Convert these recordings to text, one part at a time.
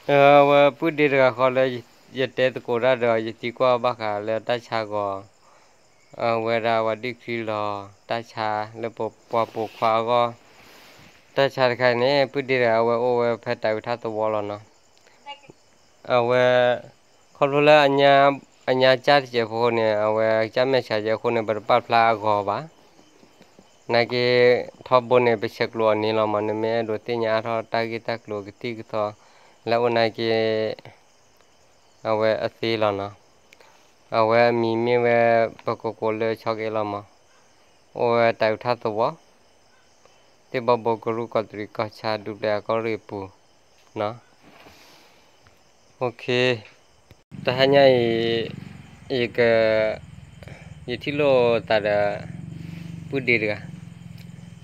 အဝဲပုၢ်ဒ့တဂၤဃီလၢ ယတဲသကိးတၢ်ဒီး ယသံကွၢ်ဘၣ်ဃးလၢတၢ်ဆါဂီၤ, အဝဲဒၣ်ပှၤဒံၣ်ချံလီၤ တၢ်ဆါလၢပ ပှၤပိာ်ခွါအဂီၢ်, တၢ်ဆါတခါအံၤန့ၣ် ပုၢ်ဒ့တဂၤအဝဲအိၣ်ဝဲဖဲတၢ်အုးထၣ်သဝီလီၤနီၤ. အဝဲ ခီဖျိလၢ အညါကၢ်တစဲးဖိဃိန့ၣ် အဝဲကၢ်မဲာ်ဆှးယဲအဃိန့ၣ် ပတပာ်ဖျါအဂီၤဘၣ်. နာ်က့ ထီဘိန့ၣ် ပဆဲးကျိးအီၤန့ၣ်လီၤမး, နမ့ၢ်အဲၣ်ဒိးသ့ၣ်ညါအါထီၣ်တၢ်ဂ့ၢ်တၢ်ကျိၤကသံၣ်ကသီ လၢအအိၣ်နာ်က့ အဝဲအသ့လီၤနီၤ. အဝဲအမံၤမ့ၢ်ဝဲ ပကကိးလၢဆီက့လီၤမး, အိၣ်ဝဲတၢ်အုးထၣ်သဝီ, သ့ၣ်ဘီဘိကရူၢ်ကီးတရံးကီၢ်ဆၣ်ဒူပျဲၢ်အကီၢ်ရ့ၣ်အပူၤနီၤ. တဟါညါအံၤ ယက ယထံၣ်လိာ်သးဒီး ပုၢ်ဒ့တဂၤ,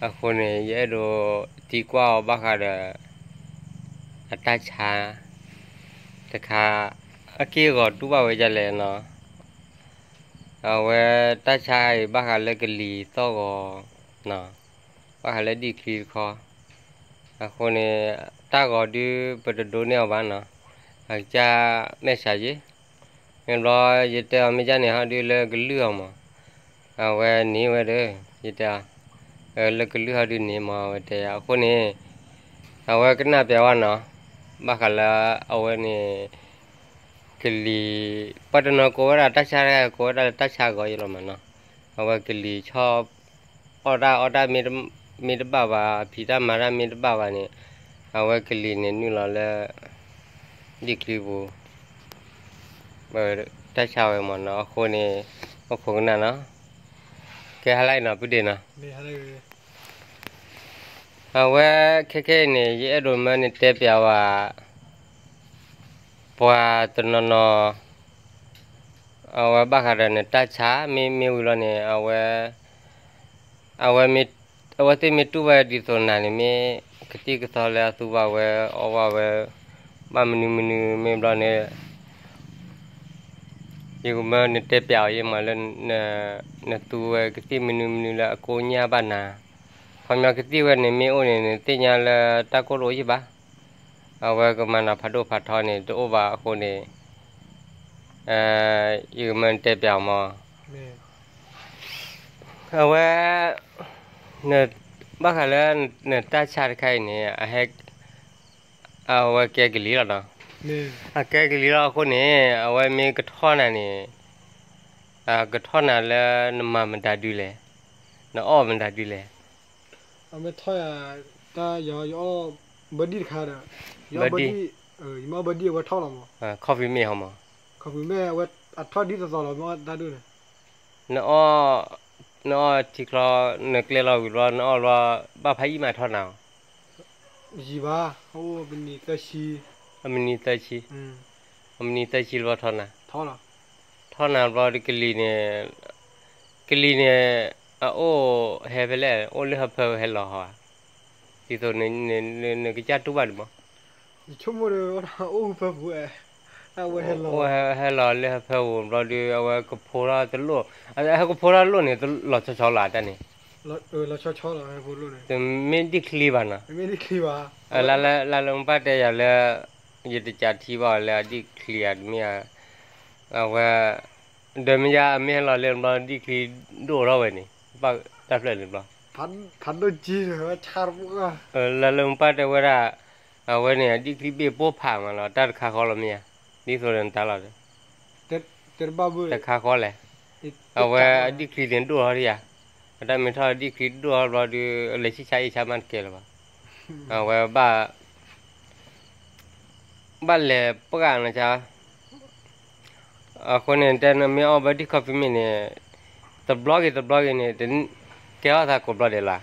အဃိန့ၣ် ယအဲၣ်ဒိးသံကွၢ်အီၤဘၣ်ဃးဒီး အတၢ်ဆါတခါ အက့ၢ်အဂီၤတူၢ်ဘၣ်ဝဲဒ်လဲၣ်နီၤ. အဝဲတၢ်ဆါအံၤဘၣ်ဃးလၢကလံၤသီၣ်ဂီၤ, ဘၣ်ဃးလၢဒံၣ်ချံတခီ, အဃိန့ၣ် တၢ်ဂီၤဒုးပတဒိးန့ၢ်အီၤဘၣ်နီၤ, အကစၢ်မဲာ်ဆှးယဲ, မ့ၢ်ဘျီ ယတဲအီၤမ့ၢ်ဒ်န့ၣ်ဟီဒုးလၢကလုၢ်အီၤမး, အဝဲန့ၢ်ဝဲဒီး ယတဲအီၤ လၢကလုၢ်ဟီဒုးန့ၢ်မး အဝဲတဲယၤ အဃိန့ၣ် အဝဲကနၣ်ပျးဝဲနီၤ, ဘၣ်ဃးလၢအဝဲန့ၣ် ကလံၤ ပှၤတနီၤကိးဝဲဒၣ်တၢ်ဆါတခါ ကိးဝဲဒၣ်လၢတၢ်ဆါဂီၤယဲလီၤမးနီၤ, အဝဲကလံၤဆီၣ် အီၣ်တၢ်အီတၢ်မ့ၢ်တဘၣ်ဘၣ် ဖံးတၢ်မၤတၢ်မ့ၢ်တဘၣ်ဘၣ်န့ၣ်, အဝဲကလံၤန့ၣ်နုာ်လီၤလၢ ဒံၣ်ချံပူၤ တၢ်ဆါဝဲမးနီၤ, အဃိန့ၣ် အိၣ်ခိးကနၣ်နီၤ, ကဲဟါလၢအံၤနီၤ ပုၢ်ဒ့နီၤ, အဝဲခဲခဲအံၤန့ၣ် ယအဲၣ်ဒိးမၢနတဲပျးဝဲ ပှၤတနီၤနီၤ အဝဲဘၣ်ဃးဒီးနတၢ်ဆါ မ့မ့ၢ်ဝံၤလီၤန့ၣ် အဝဲ အဝဲမ့ၢ် အဝဲသ့ၣ်မ့ၢ်တူၢ်ဝဲဒ်သိးနၤန့ၣ် မ့ၢ်ကသံၣ်ကသီလၢအသူဘၣ်ဝဲ အီၣ်ဘၣ်ဝဲ ဘၣ်မနုၤမနုၤမ့ၢ်ဘျီန့ၣ် ယကမၢနတဲပျးအီၤယဲမးလၢ နသူဝဲကသံၣ်မနုၤမနုၤလၢအကိညၢ်ဘၣ်နၤ, ခီပညီကသံၣ်ဝဲန့ၣ်မ့ၢ်အိၣ်န့ၣ် နသ့ၣ်ညါလၢတၢ်ကိၢ်တအိၣ်ယံၣ်ဘၣ်, အဝဲကမၤနၤဖးဒိၣ်ဖးထီန့ၣ် တအိၣ်ဘၣ်အဃိန့ၣ် ယကမၢနတဲပျးအီၤမး, အဝဲ ဘၣ်ဃးလၢနတၢ်ဆါတခါအံၤန့ၣ် အဝဲကဲကလံၤလီၤနီၤ, အကဲကလံၤလီၤအဃိန့ၣ် အဝဲမ့ၢ်ကထီၣ်နၤန့ၣ် ကထီၣ်နၤလၢနမၤမတၤဒုလဲၣ်, နအီၣ်မတၤဒုလဲၣ်, အမ့ၢ်ထီၣ်ယၤ တၢ်ယ ယအီၣ်ဘၢဒံၣ်တခါဒီး ယအီၣ်ဘၢဒံၣ်, ယမ့ၢ်အီၣ်ဘၢဒံၣ်အဝဲထီၣ်လီၤမး, coffee မ့ၢ်ဟီမး, coffee မ့ၢ်အဝဲအထီၣ်ဒ်သိးသိးလီၤ မ့ၢ်အီၣ်တၢ်ဒိၣ်န့ၣ် နအီၣ်, နအီၣ်ထံချီ နကျဲလီၤဝံၤဘျီ နအီၣ်ဘျီ ဘၣ်ဖးယံာ်မးထီၣ်နၤ, ယံာ်ဘၣ်, အိၣ်ပနံၤသၢဆံ, အမနံၤသၢဆံ, အမနံၤသၢဆံလၢဘျီထီၣ်နၤ, ထီၣ်နၤဘျီဒီးကလံၤန့ၣ်, ကလံၤန့ၣ် အအိၣ်ဟဲဖဲလဲၣ် အိၣ်လၢဟၢဖၢဟဲလီၤဟီဧါ, ဒ်သိး နကစၢ်တူၢ်ဘၣ်ဒံးမး အိၣ်ဟဲလီၤလၢဟၢဖၢပူၤဘျီဒုး အဝဲကဖိထီၣ်တလိၣ်, ဟဲကဖိထီၣ်တလိၣ်န့ၣ် လီၤဆီဆီလီၤတၢ်န့ၣ်, တမ့ၢ်ဒံၣ်ချံဘၣ်နီၤ, လၢလၢမ့ၢ်ပၢ်တဲယၤလၢ ယတကးထံဘၣ်အီၤလၢအဒံၣ်ချံဧါ တမ့ၢ်ဧါ, အဝဲ ဒီးမ့ၢ်ယါအမ့ၢ်ဟဲလီၤလၢဘျီဒံၣ်ချံဒိၣ်ထီၣ်ဝဲန့ၣ်, ဘၣ်တၢ်ဖျၢၣ်န့ၣ်ဘျီ လၢလၢမ့ၢ်ပၢ်တဲဝဲဒၣ်, အဝဲန့ၣ် အဒံၣ်ချံဘ့ၣ်ပိၢ်ဖးမးလီၤ တၢ်တခါဃီလီၤမ့ၢ်ယါ, ဒ်သိးဒီးနတၢ်လီၤ, တခါဃီလဲၣ်, အဝဲအဒံၣ်ချံန့ၣ်ဒိၣ်ထီၣ်ဒံးယါ, အတၢ်မ့ၢ်ထီၣ်အဒံၣ်ချံဒိၣ်ထီၣ်ဘျီဒုး လဲၤဆံၣ်ဆါအ့ၣ်ဆါမးတကဲလၢၤဘၣ်, အဝဲ ဘၣ်လဲၤပှၢ်နၤ, အဃိန့ၣ် တဲနမ့ၢ်အီၣ်ဘၢဒံၣ် coffee မ့ၢ်န့ၣ်, တဘျီဂ့ၤတဘျီဂ့ၤန့ၣ် ကဲထီၣ်သးကိးဘျီဒဲးလၢ်,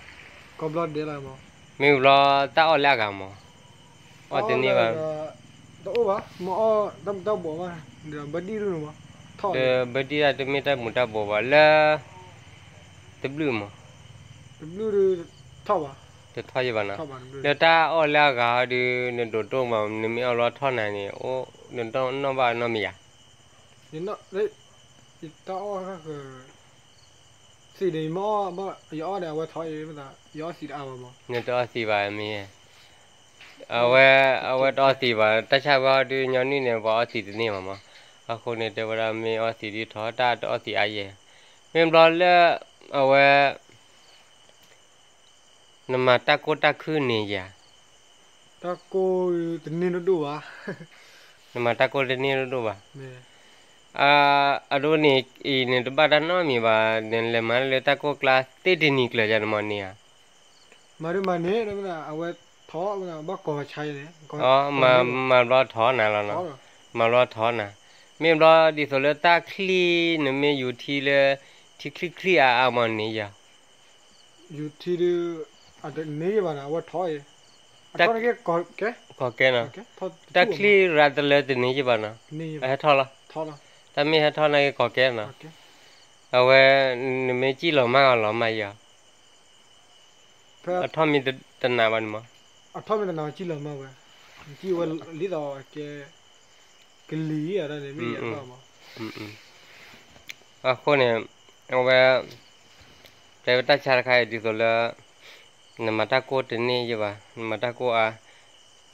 မ့ၢ်ဘျီတၢ်အီၣ်လၢအဂၤမး, အီၣ်တန့ၢ်ဘၣ်, တအိၣ်ဘၣ်, မ့ၢ်အီၣ်တၢ်မူၤတၢ်ဘှီးမး, ဘၢဒံၣ်ဒၣ်တမ့ၢ်တၢ်မူၤတၢ်ဘှီးဘၣ်လၢ တဘျုးမး, တထီၣ်ယဘၣ်နီၤ, လၢတၢ်အီၣ်လၢအဂၤဟီဒုး နဒိးတိၢ်မး နမ့ၢ်အီၣ်လီၤထီၣ်နၤန့ၣ် နနီၢ်ဘၣ်နီတမံၤယါ, ယတအီၣ်သံးဒီး ယမ့ၢ်အီၣ်ဘၣ် ယအီၣ်ဒီးအဝဲထီၣ်အံၤမ့ၢ်သး ယအီၣ်သံးတအါဘၣ်မး, နတအီၣ်သံးဘၣ်မ့ၢ် အဝဲ, အဝဲတအီသံးဘၣ်, တၢ်ဆါဝဲအီၤဒုးညီနုၢ်န့ၣ် ပှၤအီသံးတန့ၢ်ဘၣ်မး. အဃိန့ၣ်တဲဝဲဒၣ်မ့ၢ်အီသံးဒုးထီၣ်တၢ်တအီသံးအါယဲၢ်. မ့ၢ်ဘျီလၢ အဝဲ နမၤတၢ်ကိၢ်တၢ်ခုၣ်န့ၣ်ယၤ, တၢ်ကိၢ်တန့ၢ်ဒိၣ်ဒိၣ်ဘၣ်, နမၤတၢ်ကိၢ်တန့ၢ်ဒိၣ်ဒိၣ်ဘၣ်. အဒိန့ၣ် အံၤန့ၣ်တဘၣ်တၢ်နီတမံၤဘၣ်, နလဲၤမၤလၢတၢ်ကိၢ်ကျါသ့တနံၤကျၢၤယၤန့ၣ်မ့ၢ်န့ၣ်ဧါ. မၤဒ်မၤန့ၣ် အဝဲထီၣ်, ဘၣ်ကိးဆါန့ၣ်, မၤဘျီထီၣ်နၤလီၤနီၤ, မၤဘျီထီၣ်နၤ. မ့ၢ်ဘျီဒ်သိးလၢတၢ်ချံၣ် နမ့ၢ်ယူၤထံလၢ ထံချံၣ်ချံၣ်အါအါမ့ၢ်န့ၣ်ယၤ ယူၤထံဒုး, အတန့ၢ်ယဘၣ်နီၤ, အဝဲထီၣ်အံၤ, အထီၣ်န့ၣ်ကဲ, ကီကဲနီၤ, တၢ်ချံၣ်ရးတလၢတန့ၢ်ယဘၣ်နီၤ, အဟဲထီၣ်လီၤ, တၢ်မ့ၢ်ဟဲထီၣ်န့ၣ်ကဲကီကဲနီၤ. အဝဲ နမ့ၢ်စံၣ်လီၤမၢ်အီၤလီၤမၢ်ယၤ, အထီၣ်မ့ၢ်တနာ်ဘၣ်န့ၣ်မး, အထီၣ်မ့ၢ်တနာ်စံၣ်လီၤမၢ်ဝဲ, စံၣ်ဝဲလံဒီးကဲ ကလံၤအတၢ်န့ၣ်မ့ၢ်ယၤထီၣ်မး. အဃိန့ၣ် အဝဲ တဲဝဲတၢ်ဆါတခါအံၤဒ်သိးလၢ နမၤတၢ်ကိၢ်တန့ၢ်ယဘၣ်, နမၤတၢ်ကိၢ်အါ,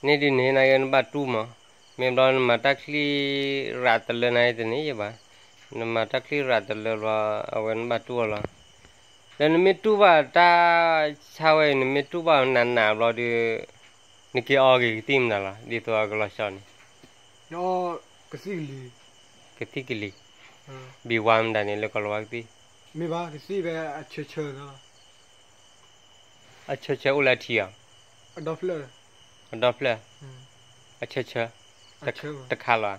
န့ၢ်ဒုးန့ၢ်နၤဂ့ၤနဘၣ်တူၢ်မး, မ့ၢ်ဘျီနမၤတၢ်ချံၣ်ရးတလၢနၤဂ့ၤတန့ၢ်ယဘၣ်, နမၤတၢ်ချံၣ်ရးတလၢဘျီ အဝဲနဘၣ်တူၢ်အီၤလီၤ. ဒီးနမ့ၢ်တူၢ်ဘၣ်တၢ်ဆါဝဲအံၤ နမ့ၢ်တူၢ်ဘၣ်နးနးဘျီဒုး နက့ၤအီက့ၤကသံၣ်မနုၤလီၤ, ဒ်သိးအကလီၤဆီန့ၣ်, ကသံၣ်ကလံၤ, ကသံၣ်ကလံၤ, ဘံၣ်ဝါမတၤန့ၣ်လၢကီၤလၤဝါကသံၣ်, မ့ၢ်ဘၣ်, ကသံၣ်ဖဲအဆၢဆၢ, အဆၢဆၢအိၣ်လၢအထံအီၤ, အဒီဖျၢၣ်, အဆၢဆၢ, တခါလီ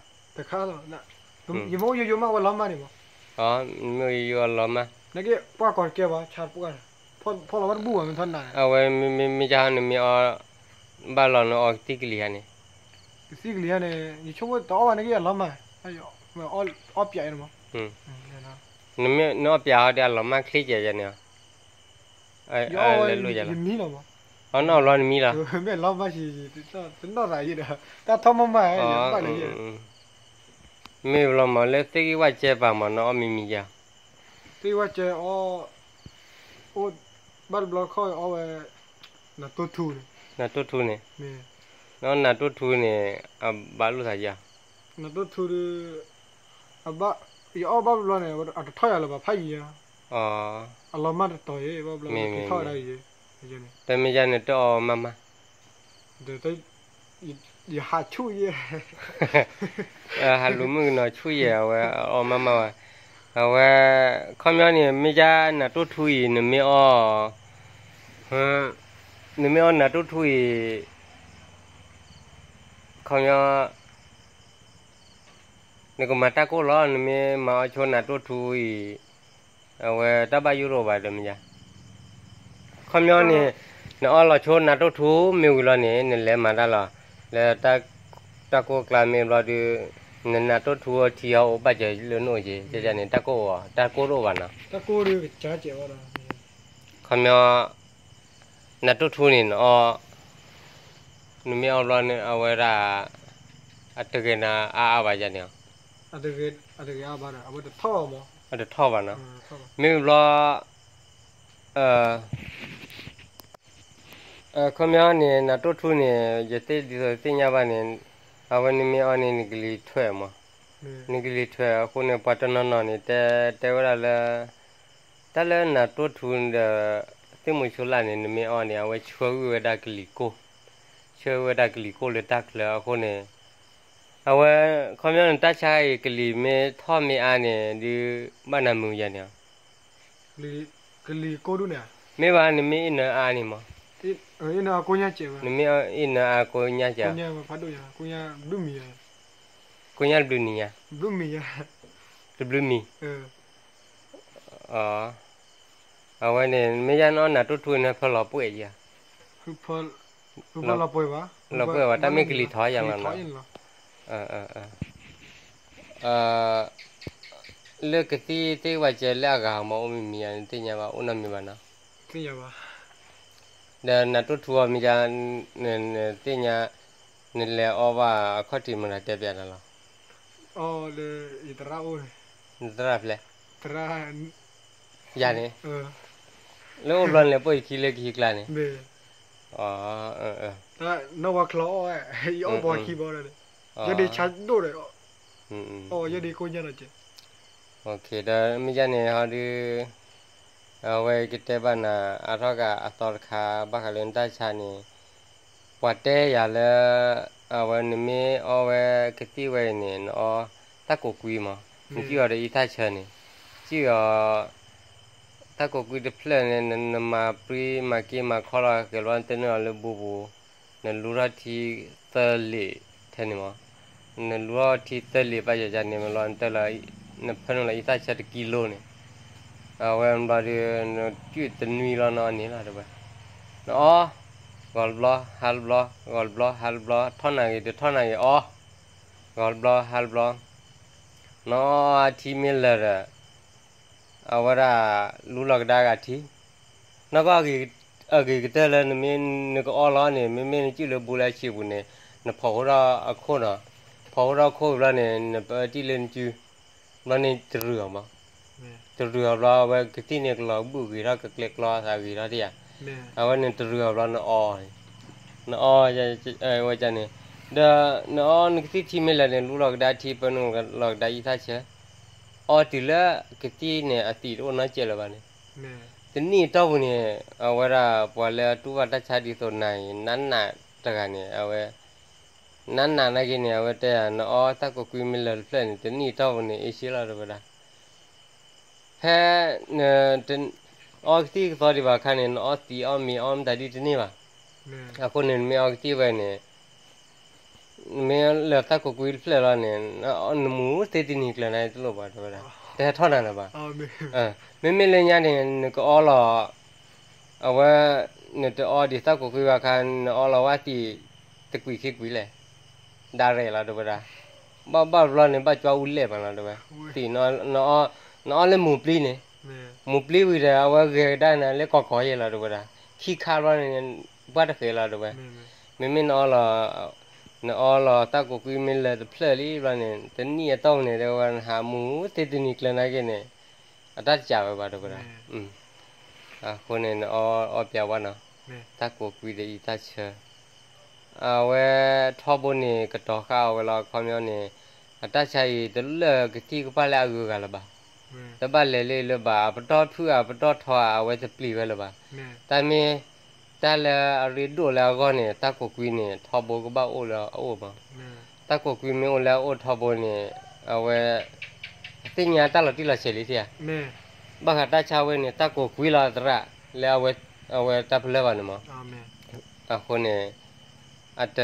ၤ, ယမ့ၢ်အိၣ်ယိယိမးဝဲလီၤမၢ်န့ၣ်မး, မ့ၢ်အိၣ်ယိယိအလီၤမၢ်, နက့ၤပှၢ်ကီၤတကဲဘၣ်, ဆါပှၢ်, ဖီလီၤဝဲတဘူၣ်ဘၣ်မ့ၢ်ထီၣ်နၤ, အဝဲမ့ၢ်မ့ၢ်ကနမ့ၢ်အီ ဘၣ်လီၤနအီကသံၣ်ကလံၤဧါန့ၣ်, ကသံၣ်ကလံၤဧါန့ၣ် ယဆိကမိၣ်တအီၣ်ဘၣ်န့ၣ်က့ၤအလီၤမၢ်, အီၣ်ပၠးအံၤန့ၣ်မး, နအီၣ်ပၠးအီၤဒီးအလီၤမၢ်ချ့ကဲယဲန့ၣ်, လဲၤလိာ်ယဲလီၤ, အီၣ်နီၣ်ဘျီနမံလီၤ, မ့ၢ်လီၤမၢ်ဆံး, တနီၣ်သးယဲဒီး တၢ်ထီၣ်မၢ်မၢ်, မ့ၢ်ဘျီမးလၢသ့ၣ်ဂံၢ်ဝၣ်ကဲပၤမး နအီၣ်မံမံယၤ, သ့ၣ်ဂံၢ်ဝၣ်ကဲအီၣ် အိၣ်ဘၣ်တဘျီခီၣ်အီၣ်ဝဲ နတိၢ်ထူန့ၣ်, နတိၢ်ထူန့ၣ်, နတိၢ်ထူန့ၣ် အဘၣ်လိာ်သးယၤ, နတိၢ်ထူဒီး အဘၣ်, ယအီၣ်ဘၣ်တဘျီန့ၣ် အတထီၣ်ယၤလၢၤဘၣ်ဖးယံၤဧါ, အလီၤမၢ်တတီၤယဲ ဘၣ်ဘျီထီၣ်ဝဲဒၣ်ယဲ, တမ့ၢ်ယၤန့ၣ်တအီၣ်မၢ်မၢ် ဒီး ယဟးဆူၣ်ယဲ, ဟးလူၤမုၣ်ကနီၤဆူၣ်ယဲ အဝဲအီၣ်မၢ်မၢ်ဝဲ, အဝဲ ခီပညီန့ၣ် မ့ၢ်ယါနးတိၢ်ထူအံၤ နမ့ၢ်အီၣ်, နမ့ၢ်အီၣ်နးတိၢ်ထူအံၤ, ခီပညီ နကမၤတၢ်ကိၢ်လီၤ နမ့ၢ်မၤအီၣ်ဆိနးတိၢ်ထူအံၤ, အဝဲတၢ်ဘၣ်ယိၣ်ရိၣ်ဘၣ်ဒီးမ့ၢ်ယါ, ခီပညီန့ၣ် နအီၣ်လီၤဆိနးတိၢ်ထူမ့ၢ်ဝံၤလီၤန့ၣ် နလဲၤမၤတၢ်လီၤ, လၢ တၢ်ကိၢ်ကျါမ့ၢ်ဘျီဒုး, နနးတိၢ်ထူထံဟီၣ်အိၣ်ဘၣ်စၢၤလၢနအိၣ်က့ၤ, န့ၣ် တၢ်ကိၢ်အီၤ တၢ်ကိၢ်တအိၣ်ဘၣ်နီၤ, ခီပညီ နးတိၢ်ထူန့ၣ်နအီၣ်, နမ့ၢ်အီၣ်ဘျီန့ၣ် အဝဲဒၣ် အတဂ့ၤနၤအါအါဘၣ်ယါန့ၣ်, အတဂ့ၤအါဘၣ်ဒီး အဝဲတထီၣ်ဘၣ်မး, အတထီၣ်ဘၣ်နီၤ, မ့ၢ်ဘျီ ခီပညီန့ၣ် နးတိၢ်ထူန့ၣ် ယသ့ၣ်ဒ်သိးသ့ၣ်ညါဘၣ်န့ၣ်, အဝဲနမ့ၢ်အီၣ်န့ၣ် နကလံၤထွဲမး, နကလံၤထွဲအဃိန့ၣ် ပှၤတနီၤနီၤန့ၣ် တဲ တဲဝဲဒၣ်လၢ တၢ်လၢနးတိၢ်ထူဒီး သ့ၣ်မုၣ်ဆိလၢ်န့ၣ် နမ့ၢ်အီၣ်န့ၣ် အဝဲဆှၢဂံၢ်ဝဲဒၣ်ကလံၤကိၢ်, ဆှၢဂံၢ်ဝဲဒၣ်ကလံၤကိၢ်လၢတၢ်ချၢအဃိန့ၣ်, အဝဲ ခီပညီန့ၣ် တၢ်ဆါအံၤ ကလံၤမ့ၢ်ထီၣ်မ့ၢ်အါန့ၣ် ဒုးဘၣ်နၤမုာ်ယါန့ၣ် ကလံၤကိၢ်ဒိၣ်န့ၣ်, မ့ၢ်ဘၣ်နမ့ၢ်အ့ၣ်နၤအါန့ၣ်မး, နမ့ၢ်အ့ၣ်နၤအါကိညါ, ကိညါတဘျုးနံၤညါ, တဘျုးမံၤ, အဝဲန့ၣ် မ့ၢ်ယါနအီၣ်နးတိၢ်ထူန့ၣ် ဖၢလီၤပှဲၤယါ, လီၤပှဲၤဘၣ် တၢ်မ့ၢ်ကလံၤထီၣ်ယါလီၤနီၤ, လၢကသံၣ်သ့ၣ်ဝဲကဲလၢအဂၤမး အိၣ်မံၤမံၤယါ နသ့ၣ်ညါဘၣ် အိၣ်နီတမံၤဘၣ်နီၤ, ဒီးနးတိၢ်ထူအီၤမ့ၢ်ယါ, နသ့ၣ်ညါ, နလဲၤအီၣ်ဘၣ်အခီၣ်ထံးမတၤတဲပျးနၤလီၤ, နသရၣ်ဖျဲၣ်, ယၤန့ၣ်, လၢအိၣ်ဘျီန့ၣ် ပိာ်ယခံလၢကဟံးကျါန့ၣ်, အီၣ်, နီၢ်ဝါချီအီၣ်ဝဲ, ယအီၣ်ပှၤခံဘီဒီး, ယဒ့ဆါဒိၣ်ဒီး, အီၣ်ယဒ့ကိၣ်ညါနီၤကဲ, ဒီးမ့ၢ်ယၤန့ၣ်ဟီဒုး, အဝဲကတဲဘၣ်နၤ အါထီၣ်ကးအသီတခါ ဘၣ်ဃးလၢနတၢ်ဆါန့ၣ်, ပှၤတဲယၤလၢ အဝဲနမ့ၢ်အီဝဲကသံၣ်ဝဲအံၤန့ၣ် နအီတၢ်ကိးကွံမး, နစံၣ်အီၤဒီးအံသၣ်ဆၢန့ၣ်, စံၣ်အီၤ တၢ်ကိးကွံတဖျၢၣ်န့ၣ် နမၤပြံမၤက့မၤခီလီၤက့ၤဘျီ နတနုာ်လီၤလၢဘူပူၤ, နလူထီၣ်ထံသၢလံာ်ထဲန့ၣ်မး, နလူထီၣ်ထံသၢလံာ်ဘၣ်ယၤန့ၣ်မးလီၤ နတၢ်လၢ နဖၢနုာ်လီၤအံသၣ်ဆၢတကံလိန့ၣ်, အဝဲဘျီဒီး နစံၣ်တနွံလီၤနအီန့ၣ်လီၤတဲဝဲ, နအီ, ဂီၤတဘျီ ဟါတဘျီ ဂီၤတဘျီ ဟါတဘျီ ထီၣ်နၤဂ့ၤ တထီၣ်နၤဂ့ၤအီ, ဂီၤတဘျီ ဟါတဘျီ, နအီအထံမ့ၢ်လၢာ်ဒီး အဝဲဒၣ် လူလီၤကဒါဂၤထံ, နီၢ်ကီၢ် အဂ့ၤကတၢၢ်လၢနမ့ၢ်နကအီလီၤန့ၣ် မ့မ့ၢ်နစံၣ်လၢဘူလၢဆံးပူၤန့ၣ် နဖီၣ်ဃိထီၣ်အခိၣ်နီၤ, ဖီၣ်ဃိထီၣ်ခိၣ်ဘျီန့ၣ် နပၢတံၢ်လၢနစု, ဘျီန့ၣ်တရုာ်အီၤမး, တရုာ်အီၤဘျီ အဝဲကသံၣ်န့ၣ်ကလီၤဘုၣ်ဂ့ၤထီၣ် ကကျဲကျီသးဂ့ၤထီၣ်တယၤ, အဝဲန့ၣ်တရုာ်အီၤဘျီနအီ, နအီ, ဝဲန့ၣ်, ဒီးနအီနကသံၣ်ထံမ့ၢ်လၢာ်န့ၣ် လူလီၤကဒါထံ ပၢနုာ်လီၤကဒါအံသၣ်ဆၢ, အီတုၤလၢကသံၣ်န့ၣ်အသံးတအိၣ်နီတစဲးလၢၤဘၣ်န့ၣ်, တနံၣ်အတီၢ်ပူၤန့ၣ် အဝဲဒၣ်ပှၤလၢအတူၢ်ဘၣ်တၢ်ဆါဒ်သိးနၤအံၤ နးနးတဂၤန့ၣ် အဝဲ နးနးနာ်က့န့ၣ် အဝဲတဲယၤ နအီတၢ်ကိးကွံမ့ၢ်လၢာ်တဖျၢၣ်န့ၣ် တနံၣ်အတီၢ်ပူၤန့ၣ် အ့ၡ့လီၤတဲဝဲဒၣ်, ဖဲ န အီကသံၣ်ကသီဒံးဘၣ်အခါန့ၣ် နအီသံးအီမ့ၤအီမတၤဒ်တန့ၢ်ဘၣ်, အဃိန့ၣ် နမ့ၢ်အီကသံၣ်ဝဲန့ၣ် နမ့ၢ်လၢာ်တၢ်ကိးကွံတဖျၢၣ်လီၤန့ၣ် နမူသ့တနံၤကျၢၤနၤတလိၣ်ဘၣ်တဲဝဲဒၣ်, တဟဲထီၣ်နၤလၢၤဘၣ်, မ့မ့ၢ်လၢညါန့ၣ် နကအီလီၤ အဝဲ နတအီဒ်သိးကိးကွံဘၣ်အခါ နအီလီၤဝဲသံး တကွံာ်ခံကွံာ်လဲၣ်, ဒၣ်ရဲၣ်လီၤတဲဝဲဒၣ်, ဘၣ်ဘၣ်ဘျီန့ၣ် ဘၣ်ကွၢ်အူလဲၣ်မးလီၤတဲဝဲ, သံး နအီလၢမူၤပျံၤန့ၣ်, မူၤပျံၤဝံၤဒီး အဝဲဂဲၤကဒါနၤလၢကီၢ်ကီၢ်ယဲၢ်လီၤတဲဝဲဒၣ်, ခံခါဘျီန့ၣ် ပှၢ်တဃဲးလီၤတဲဝဲ, မ့မ့ၢ်နအီလီၤ နအီလီၤတၢ်ကိးကွံမ့ၢ်လၢာ်တဖျၢၣ်လံဘျီန့ၣ် တနံၣ်အတီၢ်ပူၤန့ၣ် တဲဝဲနဟးမူသ့တနံၤကျၢၤနာ်က့န့ၣ် အတၢ်တစးဝဲဘၣ်တဲဝဲဒၣ်, အဃိန့ၣ် နအီအီပျးဝဲနီၤ, တၢ်ကိးကွံဒီးအံသၣ်ဆၢ, အဝဲထီဘိန့ၣ် ကတီၤဃာ်အီၤဝဲလီၤ အခီပညီန့ၣ်, အတၢ်ဆါအံၤတလၢာ်ကသံၣ်ကပၢ်လၢအဂုၤအဂၤလၢၤဘၣ်, တဘၣ်လဲၤလၢလၢၤဘၣ် အပတီၢ်ဖုၣ်အပတီၢ်ထီ အဝဲတပျံၤဝဲလၢၤဘၣ်, တၢ်မ့ၢ် တၢ်လၢအရ့ဒိၣ်လၢအဂီၢ်န့ၣ် တၢ်ကိးကွံန့ၣ် ထီဘိကဘၣ်အိၣ်လၢအအိၣ်မး, တၢ်ကိးကွံမ့ၢ်အိၣ်လၢအအိၣ်ထီဘိန့ၣ် အဝဲ အသ့ၣ်ညါတၢ်လီၤတံၢ်လီၤဆဲးလံသ့ဧါ, ဘၣ်ဃးတၢ်ဆါဝဲန့ၣ် တၢ်ကိးကွံလီၤသရၣ် လၢအဝဲတၢ်ဖလၢၣ်ဘၣ်န့ၣ်မး, အဃိန့ၣ် အတ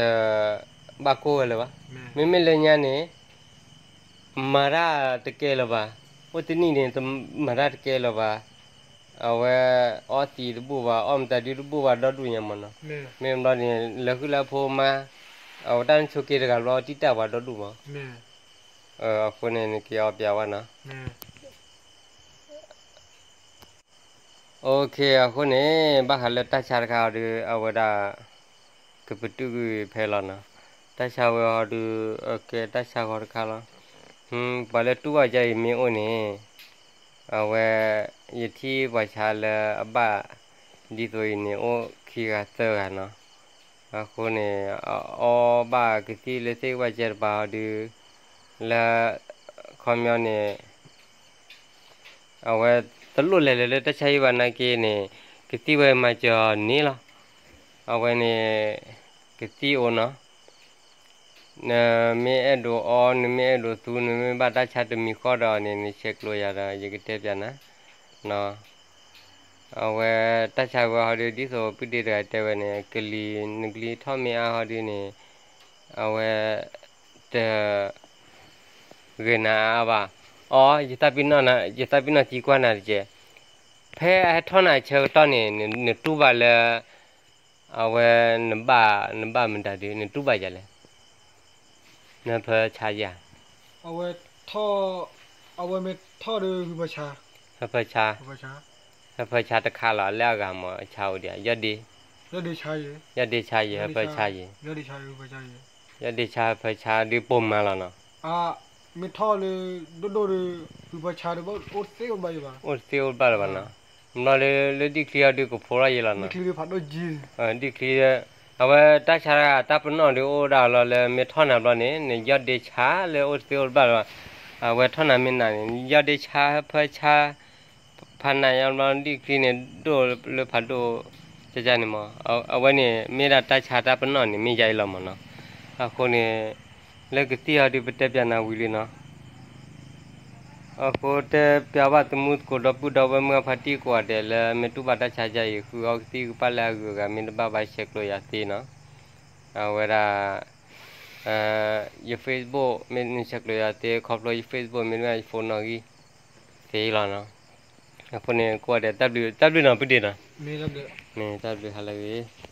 ဘၣ်ကိၢ်ဝဲလၢၤဘၣ်, မ့မ့ၢ်လၢညါန့ၣ် မၤတၢ်တကဲလၢၤဘၣ်, အိၣ်တနံၣ်န့ၣ် မၤတၢ်တကဲလၢၤဘၣ်, အဝဲ အီသံးတဘူၣ်ဘၣ် အီမတၤဒုတဘူၣ်ဘၣ်ဒီဒူၣ်ညါမးနီၤ, မ့ၢ်ဘျီန့ၣ် လၢဃုလၢအဖိမါ အဝဲတၢ်နဆိးက့တဂၤဘျီတံၢ်တၢ်ပှၤဒီဒူၣ်မး, အဃိန့ၣ် နက့ၤအီပျးဝဲနီၤ OK အဃိန့ၣ် ဘၣ်ဃးလၢတၢ်ဆါတခါအီၤဒီး အဝဲဒၣ် ကပတုာ်ကွံာ်ဖဲလီၤနီၤ, တၢ်ဆါဝဲအီၤဒီး အကဲတၢ်ဆါဂီၤတခါလီၤ, ပှၤလၢတူၢ်ဘၣ်ယါအံၤမ့ၢ်အိၣ်န့ၣ် အဝဲ ယထံၣ်ပှၤဆါလၢအဘၣ်ဒ်သိးအံၤန့ၣ် အိၣ်ခံဂၤသၢဂၤနီၤ, အဃိန့ၣ် အီဘၣ်ကသံၣ်လၢသ့ၣ်ကဘၣ်စဲတပၤအီၤဒီး လၢ ခီပညီန့ၣ် အဝဲတလိၣ်လဲၤလၢၤလၢတၢ်ဆါဟံၣ်ဘၣ်နာ်က့န့ၣ် ကသံၣ်ဝဲမၤစၢၤအီၤန့ၣ်လီၤ. အဝဲန့ၣ် ကသံၣ်အိၣ်နီၤ, နမ့ၢ်အဲၣ်ဒိးအီ နမ့ၢ်အဲၣ်ဒိးသူ နမ့ၢ်ဘၣ်တၢ်ဆါတမံၤဃီဒီးန့ၣ် နဆဲးကျိးယၤဒီး ယကတဲပျးနၤ အဝဲတၢ်ဆါဝဲဟီဒုး ဒ်သိးပုၢ်ဒ့တဂၤတဲဝဲန့ၣ် ကလံၤ နကလံၤထီၣ်မ့ၢ်အါဟီဒုးန့ၣ် အဝဲ တ ဂ့ၤနၤအါအါဘၣ်. အီ ယသးပ့ၤနီၣ်သံကွၢ်နၤတက့ၢ်. ဖဲအဟဲထီၣ်နၤအဆၢကတီၢ်န့ၣ် နတူၢ်ဘၣ်လၢ အဝဲ နဘၣ် နဘၣ်မတၤဒုး နတူၢ်ဘၣ်ယၤလဲၣ်. နဖၢဆါယၤ အဝဲ အဝဲမ့ၢ်ထီၣ်ဒီး ဟၢဖၢဆါ ဟၢဖၢဆါတခါလီၤ လၢအဂၤမ့ၢ်အဆါအိၣ်ဒံး ယီၢ်ဒ့ ယီၢ်ဒ့ဆါယံၤ ဟၢဖၢဆါယံၤ ယီၢ်ဒ့ဆါဟၢဖၢဆါဒုးပိာ်မၤလီၤနီၤ. မ့ၢ်ထီၣ်လၢ ဒိၣ်ဒိၣ်ဒီး ဟၢဖၢဆါဒီး အိၣ်တသ့အိၣ်ဘၣ်လၢၤဘၣ်နီၤ. ဘျီလၢ လၢဒံၣ်ချံအီၤဒုးကဖိးထီၣ်ယဲလီၤနီၤ, ဒံၣ်ချံ, အဝဲတၢ်ဆါတၢ်ပနီၣ်ဒုးအိၣ်ဒၣ်လီၤလၢမ့ၢ်ထီၣ်နၤဘျီန့ၣ် နယီၢ်ဒ့ဆါလၢအိၣ်တသ့အိၣ်တဘၣ်လီၤ, အဝဲထီၣ်နၤမ့ၢ်နၤန့ၣ် နယီၢ်ဒ့ဆါဖၢဆါ ဖးနးယါဘျီဒံၣ်ချံန့ၣ် ဒိၣ်လၢဖးဒိၣ် ကကန့ၣ်မး, အဝဲန့ၣ်မ့ၢ်ဒၣ်တၢ်ဆါတၢ်ပနီၣ်န့ၣ် မ့ၢ်ယါအံၤလီၤမးနီၤ, အဃိန့ၣ် လၢကသံၣ်အီၤဒုးပတဲပၠးနၤဝံၤလံနီၤ, အဃိတဲပၠးဘၣ်သမူသကိးဒီပုၢ်ဒီဝဲၢ်မုၢ်အဖါတံၢ်ကိးဂၤဒဲးလၢမ့ၢ်တူၢ်ဘၣ်တၢ်ဆါယါအံၤ ဃုအီကသံၣ်ကပၣ်လၢအဂုၤအဂၤမ့ၢ်တဘၣ်ဘၣ်ဆဲးကျိးယၤသ့နီၤ, အဝဲဒၣ် ယ Facebook မ့ၢ်နဆဲးကျိးယၤသ့ ခီဖျိယ Facebook မ့ၢ်တဘၣ်ယ phone နီၣ်ဂံၢ်သ့လီၤနီၤ, အဃိန့ၣ်ကိးဂၤဒဲး တၢ်ဘျုးနီၤ ပုၢ်ဒ့နီၤ, မ့ၢ်တၢ်ဘျုးဟါလၢအဂ့ၤ